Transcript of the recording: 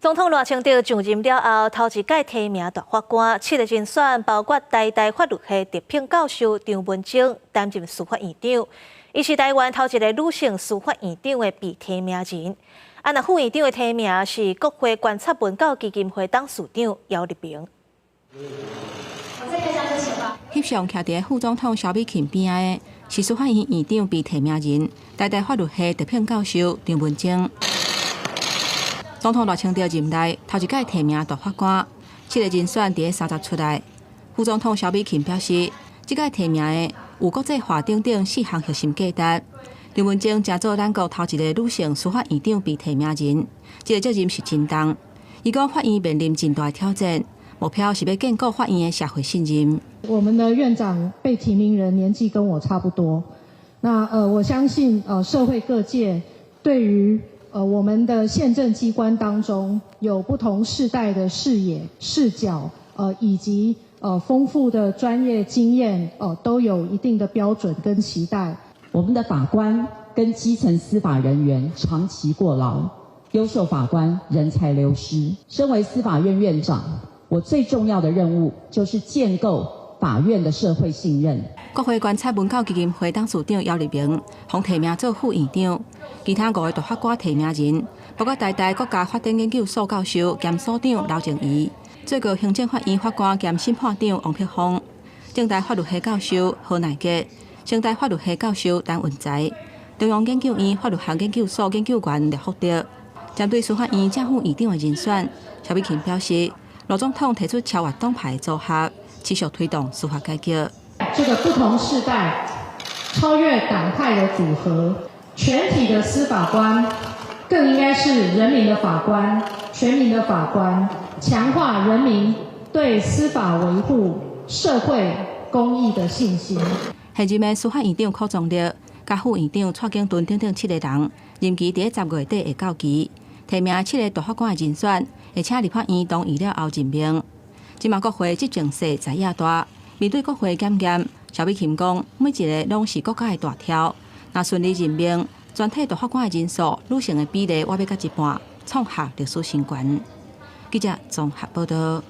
總統賴清德上任了後，頭一擺提名大法官，七个人選包括台大法律系特聘教授張文晶擔任司法院長，伊是台灣頭一个女性司法院長的被提名人。啊，若副院長的提名是國會觀察文教基金會董事長姚立明。翕相徛佇副總統蕭美琴邊仔的是司法院院長被提名人，台大法律系特聘教授張文晶。總統賴清德任內頭一擺提名大法官，七个人選佇30出來。副總統蕭美琴表示，這擺提名的有國際化等等四項核心價值。張文晶成做咱國頭一个女性司法院長被提名人，這个責任是真重。伊講法院面臨真大挑戰，目標是欲建構法院的社會信任。我們的院長被提名人年紀跟我差不多，那我相信社會各界對於我們的憲政機關當中有不同世代的視野、視角，以及豐富的專業經驗，都有一定的標準跟期待。我們的法官跟基層司法人員長期過勞，優秀法官人才流失。身為司法院院長，我最重要的任務就是建構法院的社會信任。國會觀察文教基金會董事長姚立明予提名做副院長，其他五个大法官提名人，包括台大國家發展研究所教授兼所長劉靜怡，最高行政法院法官兼審判長王柏峰，政大法律系教授何乃傑，成大法律系教授陳文才，中央研究院法律學研究所研究員廖福德。針對司法院正副院長的人選，蕭美琴表示，賴總統提出超越黨派組合，持續推動司法改革。這個不同世代、超越黨派的組合，全體的司法官更應該是人民的法官、全民的法官，強化人民對司法維護社會公義的信心。現任的司法院長柯宗彥、佮副院長蔡景敦等等七个人，任期佇10月底會到期。提名七个大法官的人選，會請立法院同意了後任命。這馬國會執政勢在野大，面對國會檢驗，蕭美琴講，每一个攏是國家的大挑。若順利任命，全體大法官的人數，女性的比例倚欲到一半，創下歷史新高。記者綜合報道。